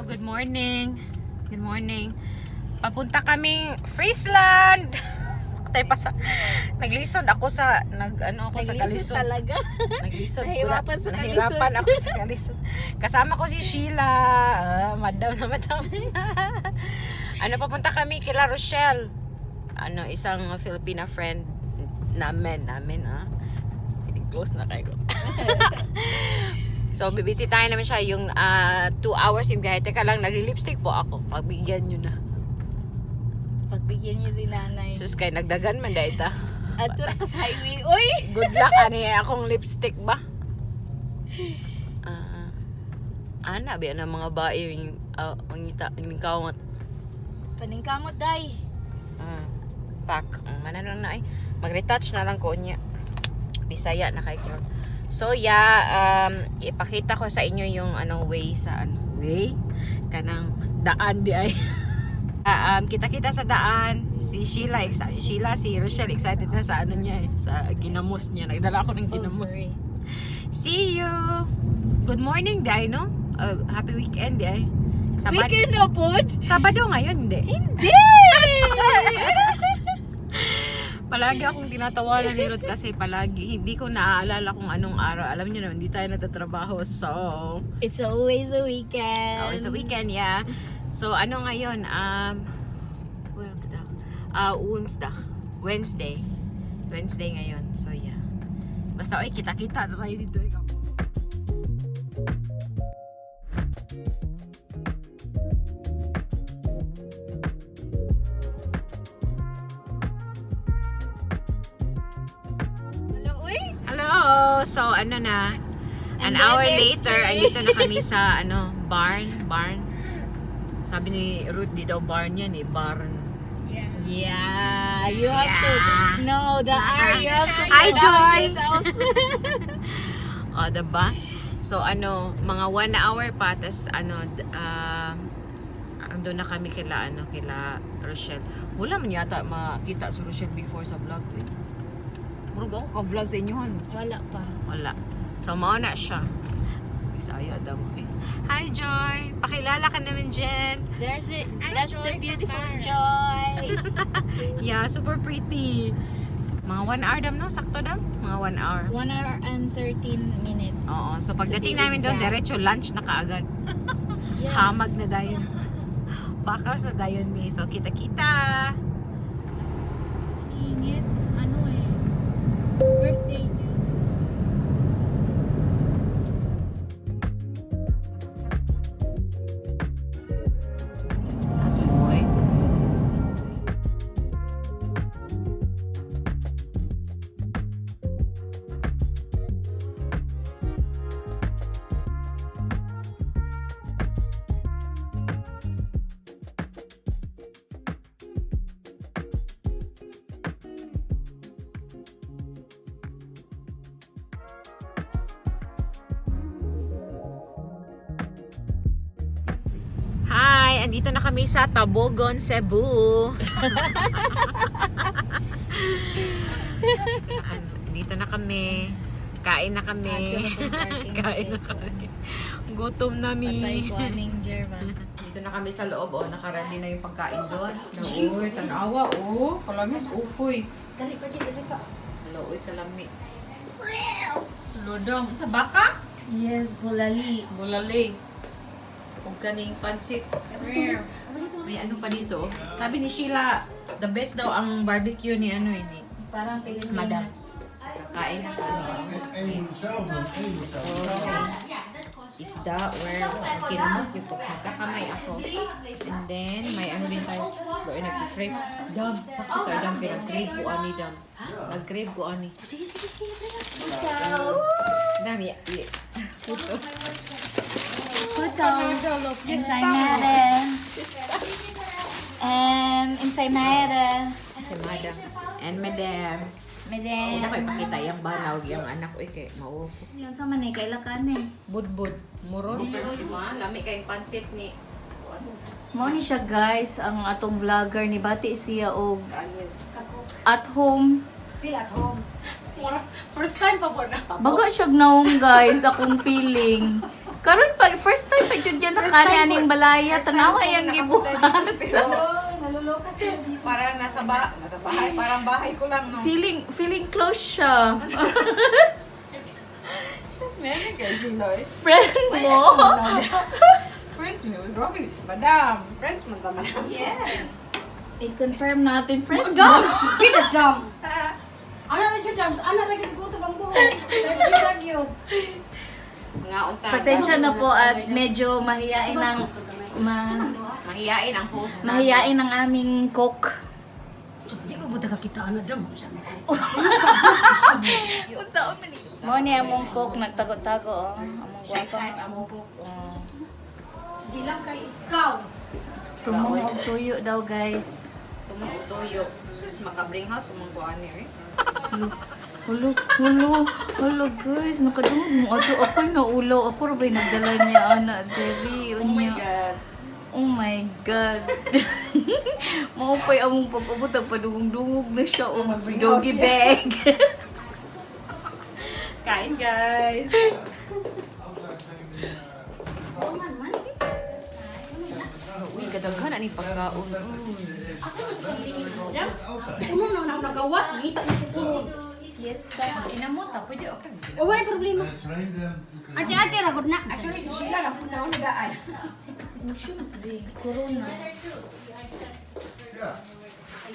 Good morning. Good morning. Papunta kaming Friesland. Tayo pa sa naglisod ako sa nag ano ako sa Naglisod kalisod. talaga. Naglisod. Nahirapan sa kalisod. Nahirapan ako sa kalisod. Kasama ko si Sheila. Ah, madam na madam. Ano, papunta kami kila Rochelle. Ano, isang Filipina friend namin. Feeling close na kayo. So, bibisitahin naman siya yung 2 hours yung biyahe. Teka lang, nagli-lipstick po ako. Pagbigyan nyo na. Pagbigyan niyo si nanay. Sus, kay nagdagan man dahil ta. At tura ka sa highway. Uy! Good luck, ani akong lipstick ba? Ah, ana, biya na mga bae yung mangita, yung kawat. Paningkamot, day. Pack. Mana lang na ay. Mag-retouch na lang ko niya. Bisaya na kay karon. So yeah, ipakita ko sa inyo yung ano way sa ano way kanang daan di ay. Kita-kita sa daan si Sheila, Sheila, si Rochelle excited na sa ano niya eh, sa ginamos niya. Nagdala ako ng Oh, ginamos. sorry. See you. Good morning, Day, no? Happy weekend, Day. Sabad- Weekend na pod? Sabado ngayon, hindi. Hindi! Palagi akong tinatawanan ni Ruth kasi palagi hindi ko naaalala kung anong araw. Alam niyo naman, hindi tayo natatrabaho. So, It's always a weekend. it's always the weekend, yeah. So, ano ngayon? Well, Woensdag. Wednesday. Wednesday ngayon. So, yeah. Basta, oy, kita-kita na tayo dito. Ikaw. Hello, uy! Hello! So, ano na? An And then hour there's later, three. andito na kami sa, ano, barn. Barn. Sabi ni Ruth, di daw barn yan eh. Barn. Yeah, you have to know the R. You have to Hi, pronounce Joy! it also. O, diba? So, ano, mga 1 hour pa, tas, ano, andun na kami kila, ano, kila Rochelle. Wala man yata makita si Rochelle before sa vlog, eh. Murag ako ka-vlog sa inyo, han. Wala pa. Wala. So, mao na siya. Bisaya daw mo eh. Hi, Joy! Pakilala ka naman, Jen. There's the I'm that's Joy the from beautiful Paris. Joy. Yeah, super pretty. Mga 1 hour dam, no? Sakto dam? Mga 1 hour. 1 hour and 13 minutes. Oo. So, pagdating To be namin doon, exact. diretso lunch na kaagad. Yeah. Hamag na dayon. Baka sa dayon mi. So, kita-kita. Init. Ano eh. Birthday niya. That's mooi. Hi! Andito na kami sa Tabogon, Cebu. Ano, andito na kami. Kain na kami. Kain na kami. Gutom na Patay mi. ko aning Jervan. Dito na kami sa loob. Oh, nakaredy na yung pagkain doon. Uy, tanawa. Oh, kalamis. Ufoy. Dali pa, Jay. Dali pa. Hello, uy, kalami. Lodong. Sa baka? Yes, bulali. Bulali. Huwag kaning pansit. May ano pa dito. Sabi ni Sheila, the best daw ang barbecue ni ano eh, ni Parang Pilipinas. Madam. Kakain na kami. Isda or kinamot yung po. Nagkakamay ako. And then, may ano din tayo. Bro, nag-crave. Dam, sakto tayo dam. Kaya nag-crave ko ani dam. Nag-crave ko ani. Sige, sige, sige. Dam, yeah, yeah. Puto. Puto. Ensaymada. And ensaymada. Si madam. And madam. Madam. Hindi na ko ipakita yung banaw yung anak ko eh, kay mao. Yun sa manay, kaila ka na eh. Budbud. Muron. Lami kayong pansit ni Mao ni siya guys, ang atong vlogger ni Bati siya og at home. Feel at home. First time pa po na. Baga siya naong guys, akong feeling. Karon pa first time pa jud yan nakani aning balaya, tanawa yang gibuhat. Oh, naluloka sila dito. Parang nasa bahay, parang bahay ko lang, no? Feeling close siya. Shit, man, kay Sheila, eh. Friend mo. Friends mo, grabe. Madam, friends mo ta, madam. Yes. I-confirm natin friends mo. Dam! Be the dam! Ana na jud dams, ana ra gyud gutom ang buhok. Sa jud yun. Mga unta. Pasensya na po at medyo mahiyain ang Mahiyain ang host namin. mahiyain ang aming cook. Di ko buta kakita ana dam. Sa Mo ni among cook nagtago-tago oh. Among gwapa nga among cook. Oh. Di lang kay ikaw. Tumong og tuyo daw, guys. Tumutuyo. Sus, makabring house, umangkuan niyo eh. Hulo, hulo, hulo guys, nakadungog mo ato ako'y naulo. Ako ra ba'y nagdala niya ana diri Oh my unya. God. Oh my God. Mao pa'y among pag-abot ang padungog-dungog na siya og Mag-bring doggy house bag. Kain, guys! Uy, kadaghan ani pagkaon. Asa man sa tingin mo dam? Uno na na nagawas, ngita ni kukuno. Fiesta. Kinamot ta pwede okay. Oh, wala problema. Ate-ate ra gud na. Actually, si Sheila lang po na daan. Syempre, corona.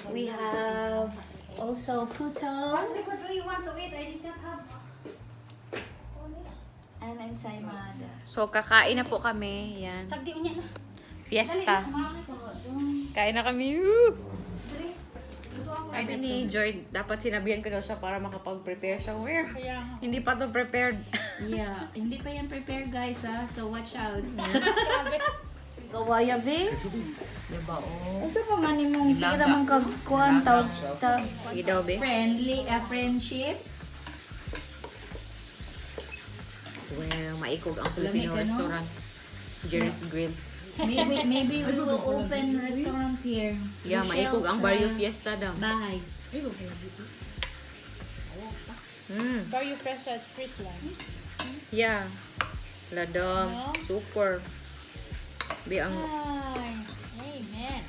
We have also puto What do you want to eat? I did not have. and ensaymada. So, kakain na po kami. Yan. Sagdi unya na. Fiesta. Kain na kami. Woo! Sabi ni Joy, dapat sinabihan ko daw siya para makapag-prepare siya. Where? Hindi pa to prepared. Yeah, hindi pa yan prepared, guys, ha. So watch out. Gawaya be. Unsa pa man imong sige ra man kag kuan tawag ta Sige daw, be. friendly friendship. Well, maikog ang Filipino Lamig, ano? restaurant. Jerry's Grill. Maybe we will open restaurant here. Yeah, maikog ang Michelle's, Barrio Fiesta daw. Bahay. Barrio fresh at Friesland. Yeah. Ladom. Super. Be ang Ay, amen.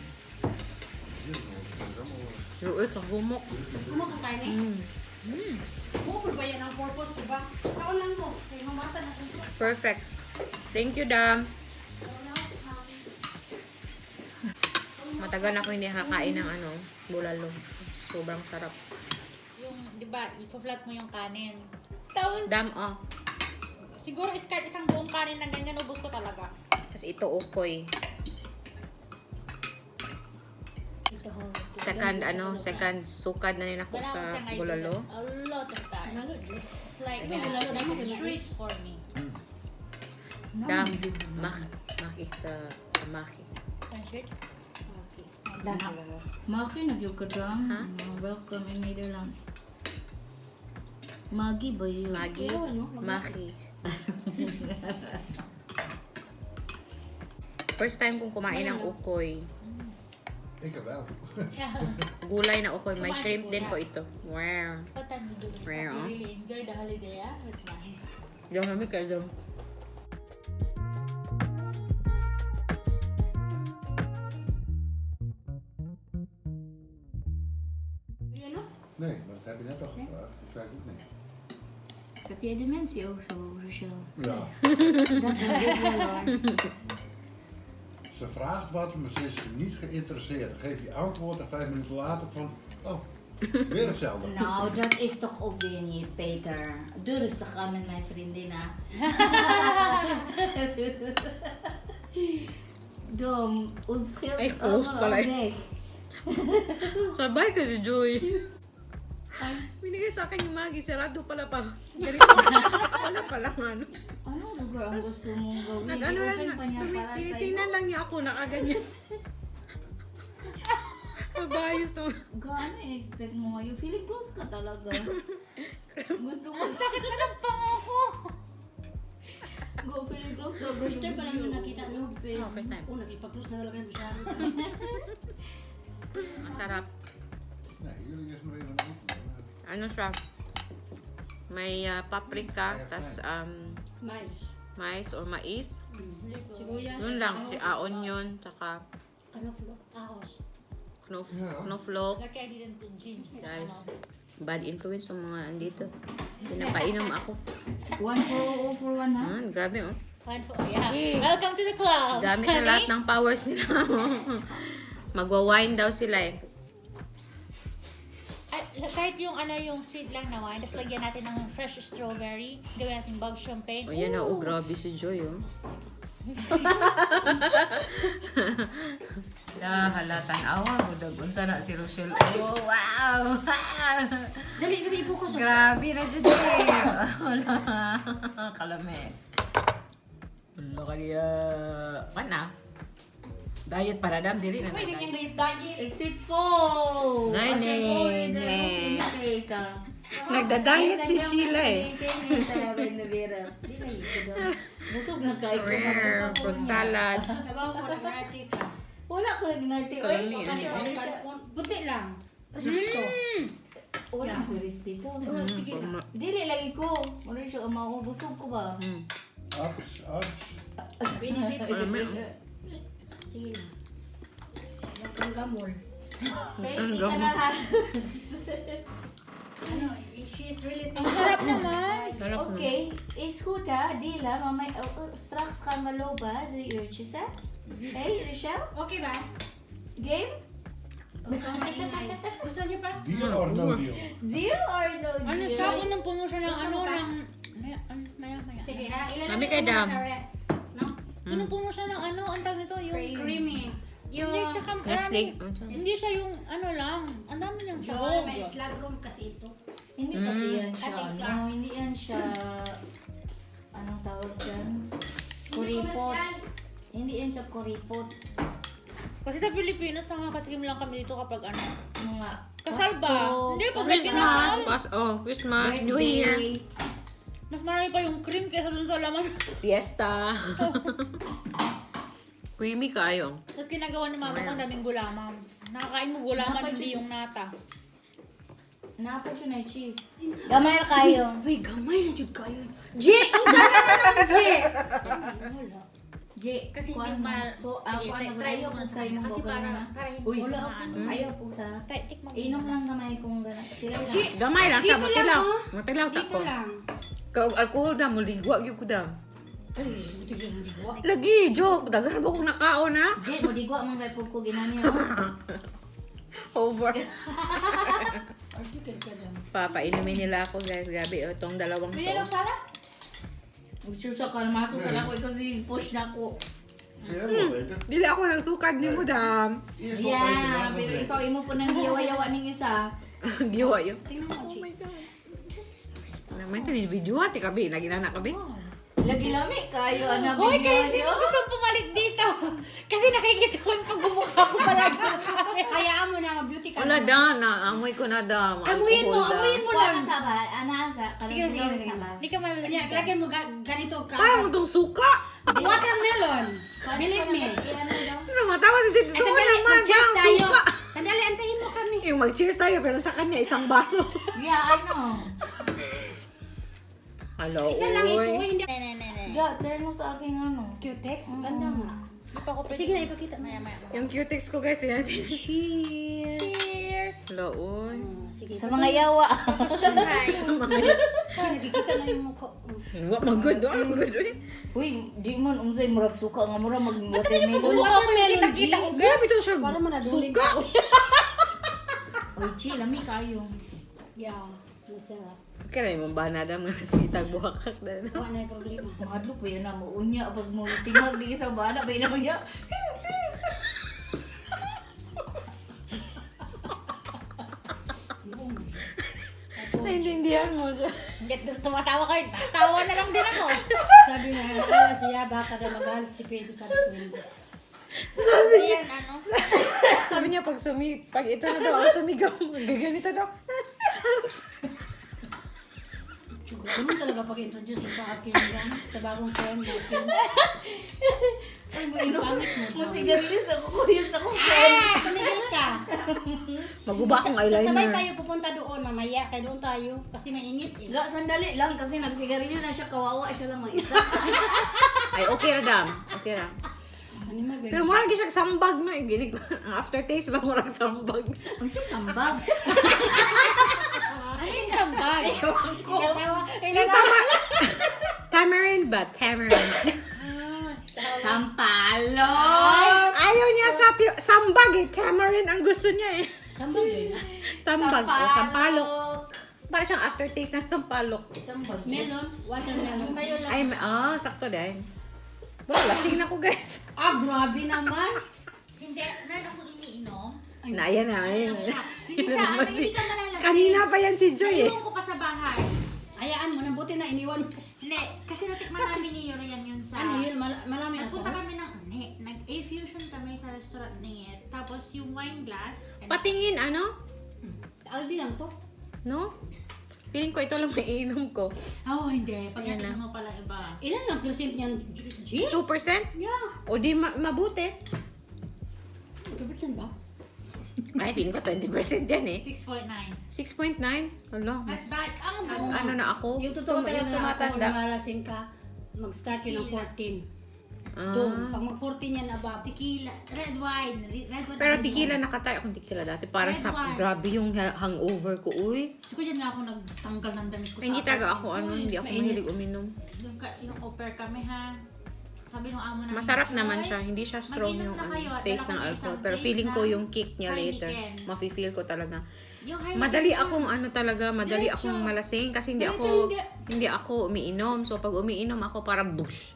Ruoy ka humok. Kumo ka karne? Mo ba yan ang purpose, diba? Kaon lang mo. Kay mamata na ko. Perfect. Thank you, Dam. Matagal na ako hindi nakakain ng ano, bulalo. Sobrang sarap. Yung, di ba, ipa-flat mo yung kanin. Tapos, Dam, oh. siguro is kahit isang buong kanin na ganyan, ubos ko talaga. Tapos ito, ukoy. Second, ano, second sukad na nila ko Wala sa kasi I do bulalo. that a lot of times. It's like a treat for me. Dam, mak, makita, maki. Friendship? Maki nagyug ka dam. Ha? Welcome in Netherlands. Magi ba yun? Magi, maki. First time kong kumain ng ukoy. Ik heb wel. Gulay na ukoy. May shrimp din po ito. Wow. What time you do? Rare, You oh. really enjoy the holiday, ah? That's nice. Diyan kami kayo dyan. Nee, maar dat heb je net al gevraagd. Toen zei ik ook nee. Heb jij dementie ook zo, Rochelle? Ja. Dat is ook wel waar. Ze vraagt wat, maar ze is niet geïnteresseerd. Dan geef je antwoord en 5 minuten later van, oh, weer hetzelfde. Nou, dat is toch ook weer niet, Peter. Doe rustig aan met mijn vriendin, hè. Dom, ons geld is Echt hoofd allemaal al pala. weg. Sabay ka si Joy. Binigay sa akin yung Maggi. Sarado pala pa. Ganito. Wala palang ano. Anong lugar ang gusto mong gawin? Nag-ano lang. I-open pa niya para sa'yo. Tinitingnan lang niya ako. Nakaganyan. Mabayos to. Gaano in-expect mo ngayon? Feeling close ka talaga. Gusto mo. Sakit na ng pango ko! Go, feeling close daw. First time pa lang yung nakita, no? Oh, first time. Oh, nakipag-close na talaga yung masyado. Masarap. Nee, jullie eerst maar even oefenen. Ano siya? May paprika, tas Mais. Mais or mais. Sibuyas. Yun lang. Si onion, tsaka Kanoflo. Ahos. Knoflook. Lucky I didn't put ginger. Guys, bad influence ng mga andito. Pinapainom ako. 14041 ha? Ah, grabe oh. One for, yeah. Sige. Welcome to the club. Gamit na lahat ng powers nila. Magwa-wine daw sila eh. Ay, kahit yung ano yung sweet lang na wine, tapos lagyan natin ng fresh strawberry, gawin natin bob champagne. O yan na, oh, grabe si Joy oh. La, hala, tanawa. Gudag, unsa na si Rochelle. Oh, wow! Dali, dali, ibuko sa. Grabe na jud eh. Wala. Kalame. Wala ka niya. Mana? Diet para dam dili na. Uy, yung diet. Exit 4! Nine, nine. Nagda-diet si Sheila eh. Busog na kayo. Rare fruit salad. Nabaw ko, nag-arty ka. Wala ko nag-narti. Oy, Kalami, Kasi, buti lang. Respeto. Wala ko respeto. Oh, sige na. Dili lagi ko. Wala siya umao. Busog ko ba? Ups, ups. Binibit. Kalami. Oh. Sige na. Huwag kang gamol. Pwede ka na ha. Ano, she's really Ang sarap naman. Sarap no? Oké, is goed hè, deal hè. Maar mijn, oh, oh, straks gaan we lopen, hè, 3 uurtjes hè. Hey Rochelle, Okay ba? Game? Huwag kang maingay. Gusto niyo pa? Deal or no deal? Deal or no deal? Ano siya? Unang puno siya ng Gusto ano, mo pa? ng... Maya, ano, maya, maya. Sige ha, Dami ilalagay kay ko muna Dam. sa ref. No? Punong-puno siya ng ano, ang tawag nito, yung... Creamy. Yung... Hindi, tsaka Nestle. marami- Hindi siya yung ano lang. Ang dami niyang Joy, sahog. may slag room kasi ito. Hindi kasi yan siya, Ating ano, hindi yan siya, anong tawag dyan? Kuripot. Hindi yan siya kuripot. Kasi sa Pilipinas, nakakatikim lang kami dito kapag ano. Mga Kasal ba? Pasko, Hindi, pag Christmas, kinasal. oh, Christmas, New Year, birthday. Mas marami pa yung cream kaysa dun sa laman. Fiesta. Creamy kayo. Tapos ginagawa ni mama ko ang daming gulaman. Nakakain mo gulaman, hindi yung nata. Napad yun ay cheese. Gamay ra kayo. Uy, gamay na jud kayo. G, ang sana na lang, G. J, Kasi hindi kuan mo. So, So, ah, sige, kuan try, mo, try ayaw mo ko muna sa sa imong Kasi gogol para, na. para hindi Uy. siya maano. Ayaw po sa. Try, tikman mo. Inom lang gamay kung gana. Tilaw lang. Gamay lang sa Dito lang, matilaw. oh. Matilaw sa Dito ko. lang. Kaog alcohol da muligwa gyud ko dam. Ay, buti ko hindi ko. Lagi joke, daghan ba kong nakaon ha? J, mo digwa man kay pug ko ginani oh. Over. Arty kay ka dyan. Papainumin nila ako guys, gabi oh, itong dalawang to. May sala? Ususa ka masuk ka na ko ikaw si push na ko. Jij wil weten. Dili ako nang sukad nimo dam. Eerst nog eten, Yeah, daarna pero drinken. ikaw imo po nang giyawa-yawa ning isa. Giwa yun. Tingnan mo, G. Oh my God. Naman ito video ati kabi, lagi na na kabi. Lagi lami kayo ana Hoy, kayo sino gustong pumalit dito? Kasi nakikita ko yung pagbumukha ko palagi sa camera. Hayaan mo na, mag-beauty ka Wala na. da, na amoy ko na da. Amuyin mo, Alcohol da. amuyin mo lang. Kuan sa ba? Ana sa Sige, sige, sige. Hindi ka malalasing. Yan, lagyan mo ganito ka. Parang itong suka. Watermelon. Believe me. Namatawa si Jed. Ay, Ito sandali, naman, mag-cheers parang tayo. suka. Sandali, antayin mo kami. Yung mag-cheers tayo, pero sa kanya, isang baso. Yeah, I know. Hello, Isa lang ito, eh, hindi. Ne, ne, ne, ne. Ga, turn mo sa aking ano. Cutex, ganda nga. Hindi pa ako pwede. Sige na, ipakita. Maya, maya. Yung cutex ko, guys, tingnan natin. Cheers. Cheers! Hello, uy. Sige. Sa mga yawa. Sa mga... Kasi nakikita na yung mukha ko. Wa, mag-good, wa, mag-good, uy. Uy, di man unsay murag suka nga mura mag watermelon. Mukha ko yung kita-kita ko. Grabe ito siya. Para manaduling Suka. Uy, chi, lami kayo. Yeah, masarap. Kaya yung banadam nga nasitag buhakak na. Wala na yung problema. Mahadlok pa yun na mo unya pag mo singag di sa bana ba na unya. Naintindihan mo siya. Hindi, tumatawa kayo. Tawa na lang din ako. Sabi na, akala siya, baka daw magalit si Pedro. Sabi ko, hindi. Ayan, ano? Sabi niya, pag ito na daw ang sumigaw, magaganito daw. Tsuga, ganun talaga pag-introduce mo sa akin yan, sa bagong friend natin. Ay, mo inom. Pangit mo Mo daw. sigarilyas ako kuya sa akong friend. Ah, tumigil ka. Maguba akong Sasabay eyeliner. tayo pupunta doon mamaya. Kaya doon tayo. Kasi mainit eh. La, sandali lang kasi nagsigarilyo na siya, kawawa siya lang mag-isa. Ay, okay ra dam. Okay ra. Ano mo, Pero mura lagi siya sambag no. Yung ginig ang aftertaste ba murag sambag. Ang sambag. Ano yung sambag? Ewan ko. Natawa. Ay, Yung tama. Tamarind ba? Tamarind. Sampalok! Ayaw niya sa sambag eh. Tamarind ang gusto niya eh. Sambag yun ah. Sambag o sampalok. Parang siyang aftertaste ng sampalok. Sambag. Melon. Watermelon. Kayo lang. Ay, sakto din. Wala, lasing na ko guys. Ah, grabe naman. Hindi, meron akong iniinom. Na, ayan na. Ayan. Hindi siya, ano, hindi ka malalasing. Kanina pa yan si Joy eh. Naiwan ko pa sa bahay. Hayaan mo na, buti na iniwan mo. Hindi, kasi natikman namin ni Yurian yun sa... Ano yun, marami Nagpunta alcohol? kami ng, hindi, nag-A-fusion kami sa restaurant ni Ed. Tapos yung wine glass, Patingin, ano? Aldi lang to. No? Feeling ko ito lang maiinom ko. Oh, hindi. Pag Ayan natikman mo pala iba. Ilan lang percent niyan, G? 2%? Yeah. O di mabuti. 2% ba? Ay, feeling ko 20% yan eh. 6.9. 6.9? Hala, Not mas bad. Ang ano, ano na ako? Yung totoo talaga yung na alcohol, tumatanda. malasing ka, mag-start yun ng 14. Ah. Doon, pag mag-14 yan above. Tequila. Red wine. Red wine. Pero tequila, nakatay akong tequila dati. Parang Red sa, wine. grabe yung hangover ko, uy. Siguro dyan nga ako nagtanggal ng damit ko Ay, hindi talaga ako, apartment ano, ko, eh. hindi ako mahilig uminom. Yung au pair kami ha. Sabi nung amo namin, Masarap "Joy, naman siya. Hindi siya strong mag-inom yung na ano, kayo at taste dala ng kami alcohol. isang Pero taste feeling ko ng yung kick niya later. Heineken. Mafe-feel ko talaga. Yung Heineken Madali siya. akong ano talaga, madali Diretso. akong malasing kasi hindi Diretso, ako hindi. hindi ako umiinom. So pag umiinom ako parang bush.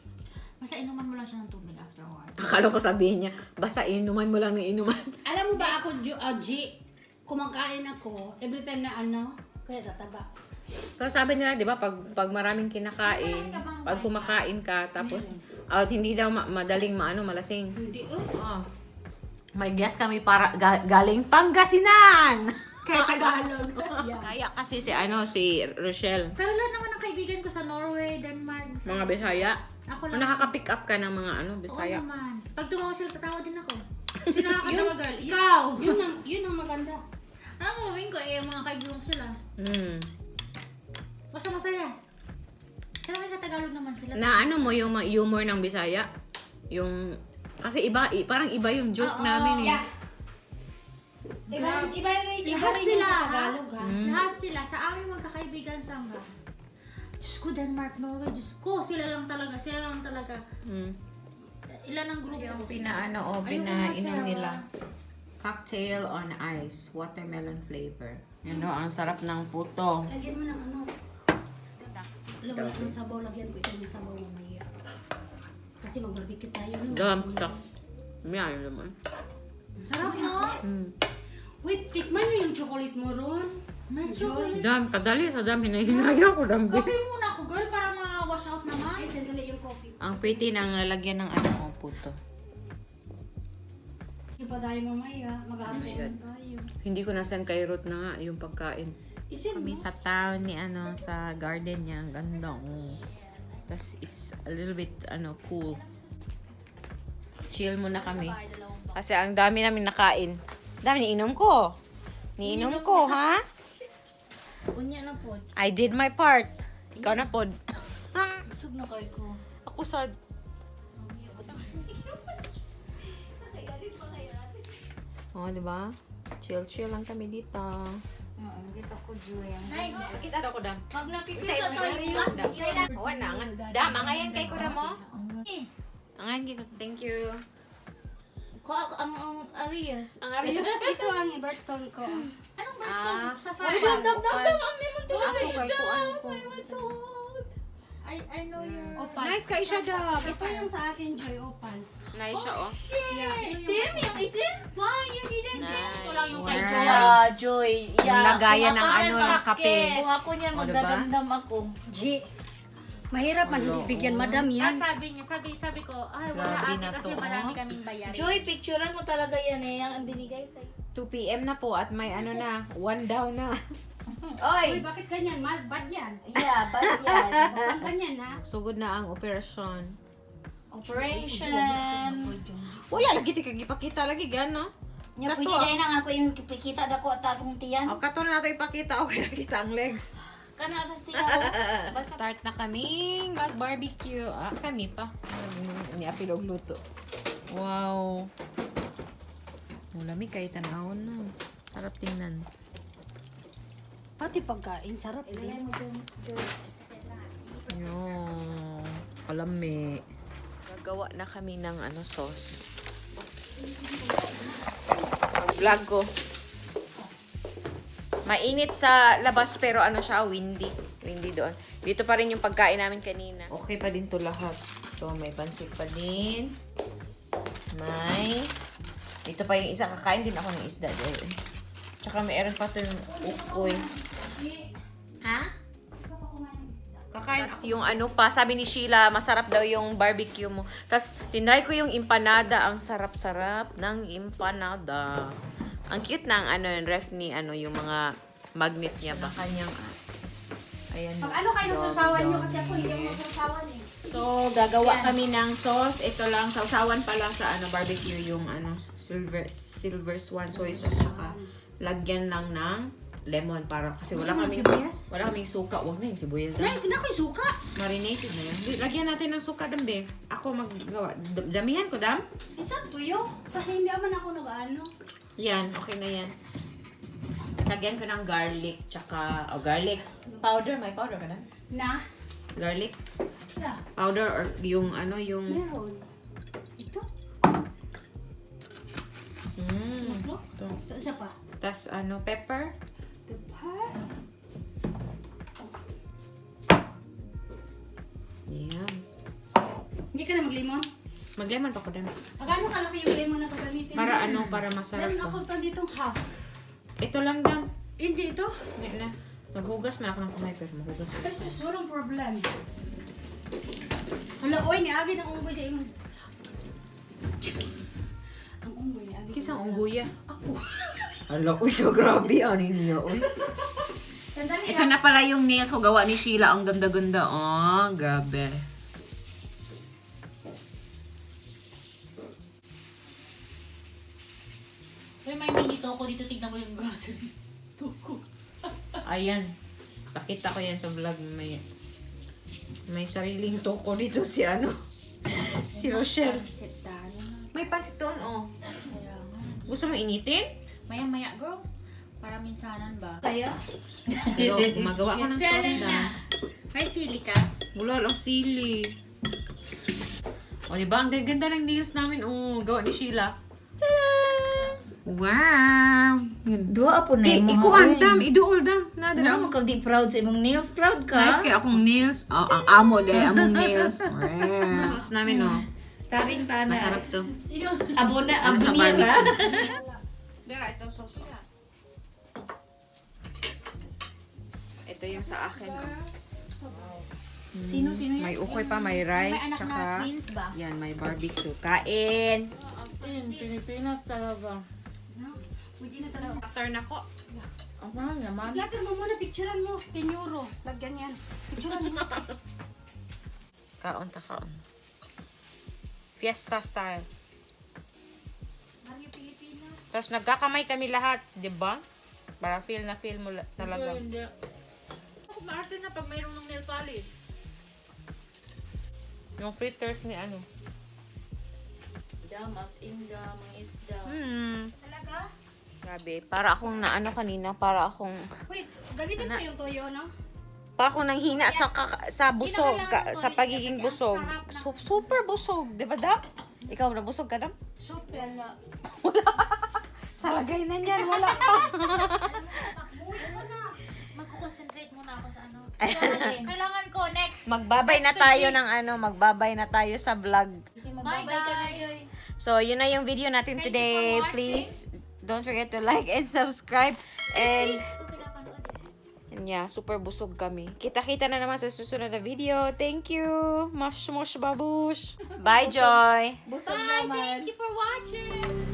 Basta inuman mo lang siya ng tubig afterward. Akala ko sabihin niya, basta inuman mo lang ng inuman. Alam mo ba ako, G, kumakain ako, every time na ano, kaya tataba. Pero sabi nila, 'di ba, pag pag maraming kinakain, Kumakain ka bang pag kumakain ka tapos out hindi daw madaling maano malasing. Hindi, oh. Oh. May guest kami para galing Pangasinan. Kaya Tagalog. Kaya kasi si ano si Rochelle, Pero lahat naman ng kaibigan ko sa Norway, Denmark, mga Bisaya. Ako lang. Nakaka-pick up ka ng mga ano Oo Bisaya. naman. Pag tumawa sila, tatawa din ako. Sino nakakatawa, girl? Ikaw! Yun ang maganda. Ano gawin ko? Eh, mga kaibigan ko sila. Basta masaya. Pero may Tagalog naman sila. Na ano mo yung mga humor ng Bisaya? Yung kasi iba parang iba yung joke Oo. namin eh. Yeah. Iba, iba, iba Lahat rin sila, yung sa ha? Tagalog, ha? Lahat sila. Sa aming magkakaibigan sa mga. Diyos ko, Denmark, Norway. Diyos ko, sila lang talaga. Sila lang talaga. Ilan ang grupo? Yung pinaano o Ayoko nga, pinainom Sarah. nila. Cocktail on ice, watermelon flavor. Yun o, ang sarap ng puto. Lagyan mo ng ano. Alam mo, ng sabaw, lagyan ko ito ng sabaw mamaya. Kasi mag-barbecue tayo, no? Dam, sak. May naman. Sarap, no? Wait, tikman nyo yung chocolate mo ron. May chocolate. Dam, kadali sa dam, hinahinaya ko dam. Kape muna ako, girl, para ma-wash out naman. Ay, sandali yung coffee. Ang pretty ng lalagyan ng ano, oh, puto. Hindi pa tayo mamaya. Mag-aaral tayo. Hindi ko na-send kay Ruth na nga yung pagkain. Isin Kami mo. sa town ni ano, sa garden niya. Ang ganda, oh. Tapos it's a little bit, ano, cool. Chill muna kami. Kasi ang dami namin nakain. Dami niinom ko. Niinom ko, ha? Unya na po. I did my part. Ikaw na pod. Busog na kayo ko. Ako sad. Oh, di ba? Chill, chill lang kami dito. Oo, kita ko, Joy. Pakita daw ko, Dam. Pag nakikita tayo, Oo na. Dam, angayan kay ko na mo. Eh, Angayan kay ko. Thank you. Ko ako ang Arias. Ang arios. Ito ang birthstone ko. Anong birthstone? Ah. Sapphire. Dam dam dam dam ang may Ako kay kuan ko. I know your... Opal. Nice kay siya, Dam. Ito yung sa akin, Joy. Opal. Nice siya, oh. Shit! Itim, yung itim. Why you didn't get? Ito lang yung kay Wow. Joy. Yeah, Joy. Yeah. Yung lagayan Kung ng ako ano, ng kape. Kung ako niyan, O, diba? magdadamdam ako. G. Mahirap man hindi bigyan madam Ah, yan. sabi niya, sabi ko, ay wala Grabe ate na kasi to, marami oh. kaming bayarin. Joy, picturean mo talaga yan eh. Ang binigay sa'yo. 2 p.m. na po at may ano na, one down na. Oy! Uy, bakit ganyan? Mal, bad yan. Yeah, bad yan. Bakit ganyan, ha? Sugod na ang operasyon. Operation. Wala lagi ti kag ipakita lagi gano. Nya Kato, pwede ah. dahil na nga ako yung ipikita dako at atong tiyan. O, kato na nato ipakita. Okay, nakita ang legs. Kana ra siya. Oh. Basta Start na kaming mag-barbecue. Ah, kami pa. Ni Apil og luto. Wow. Ang kay tanawon na. Sarap tingnan. Pati pagkain sarap din. Yo, kalami. Gagawa na kami ng ano sauce. Mag-vlog ko. Mainit sa labas pero ano siya, windy. Windy doon. Dito pa rin yung pagkain namin kanina. Okay pa din to lahat. So, may pansit pa din. May... Dito pa yung isa. Kakain din ako ng isda doon. Tsaka mayroon pa to yung ukoy. Ha? Kakain ako. Yung ano pa, sabi ni Sheila, masarap daw yung barbecue mo. Tapos, tinry ko yung empanada. Ang sarap-sarap ng empanada. Ang cute ng ano, yung ref ni ano, yung mga magnet niya ba? Kanyang, ayan. Pag ano kayo ng sausawan nyo kasi ako hindi ako sausawan eh. So, gagawa kami ng sauce. Ito lang, sausawan pala sa ano, barbecue yung ano, silver silver swan soy sauce tsaka lagyan lang ng lemon para kasi wala Gusto mo ng kaming sibuyas? wala kaming suka. Wag na yung sibuyas Na, na. na ko yung suka. Marinated na yan. Di, lagyan natin ng suka, dambe. Ako maggawa. Damihan ko, dam. It's up to you. Kasi hindi naman ako nag-ano. Yan, okay na yan. Lagyan ko ng garlic, tsaka, oh, garlic powder. May powder ka na? Na? Garlic Yeah. powder or yung ano, yung... Meron. Ito? Mm, Ito? ito. Ito isa pa. Tas ano, pepper. Pepper. Yan. Hindi ka na maglimon? Mag-lemon pa ko din. Pag ano kalaki yung lemon na pagamitin Para mo? ano, para masarap Meron ako ba. pa ditong half. Ito lang, dam. Hindi ito. Hindi na. Maghugas man ako ng kamay, pero maghugas. Ay, sus, walang problem. Hala, oy, niagi ng unggoy sa imong. Ang unggoy niagi. Kisang unggoy ah. Ako. Ala, uy, grabe, ano niya, uy. Sandali Ito na pala yung nails ko gawa ni Sheila. Ang ganda-ganda. Oh, grabe. Uy, may mini toko dito. Tignan ko yung grocery. Toko. Ayan. Pakita ko yan sa vlog mamaya. May sariling toko dito si ano. Si Rochelle. May pansit doon, oh. Kaya nga. Gusto mo initin? Maya-maya, girl. Para minsanan ba? Kaya? Pero gumagawa ko ng sauce na. May sili ka? Wala lang sili. O, diba? Ang ganda ng nails namin. Oh, gawa ni Sheila. Wow! Yun. Duha po na Eh, yung mga ikuan oy. dam, iduol dam. Nada Ano mo kag di proud sa imong nails? Proud ka? Nice kay akong nails. Oh, ang amo dahil among nails. Sauce namin, oh. Starring tana. Masarap to. Abona, Ano sa abonira. barbecue? Dera, ito sauce. oh. Ito yung sa akin, oh. Sino, sino yan? May ukoy pa, may rice, May anak na tsaka twins ba? yan, may barbecue. Kain! In, Pilipinas talaga. No? Pwede na talaga. After na ko. Ang mahal naman. Platter mo muna, picturean mo. 10 euro. Lagyan yan. Picturean mo. Kaon ta kaon. Fiesta style. Mario Pilipinas. Tapos nagkakamay kami lahat, 'di ba? Para feel na feel mo talaga. Hindi. Ako maarte na pag mayroong ng nail polish. Yung fritters ni ano. Damas inda, mga isda. Talaga? Grabe, para akong naano kanina, para akong Wait, gamitin mo yung toyo, no? para akong nanghina sa sa busog, Hindi na ka, kailangan sa ng toilet pagiging kasi ang busog. sarap ng- Super busog, 'di ba, Dam? Ikaw nabusog ka, Dam? Super. Sa lagay na niyan, wala pa. Ano na? Magko-concentrate muna ako sa ano. Kailangan ko next. Magbabay na Next to tayo G. ng ano, magbabay na tayo sa vlog. Bye guys. So, yun na yung video natin Thank you today. for watching. Please don't forget to like and subscribe. And Ito pinapanood eh. And yeah, super busog kami. Kita-kita na naman sa susunod na video. Thank you. Mosh, mosh, babush. Bye, Joy. Busog Bye! naman. Thank you for watching!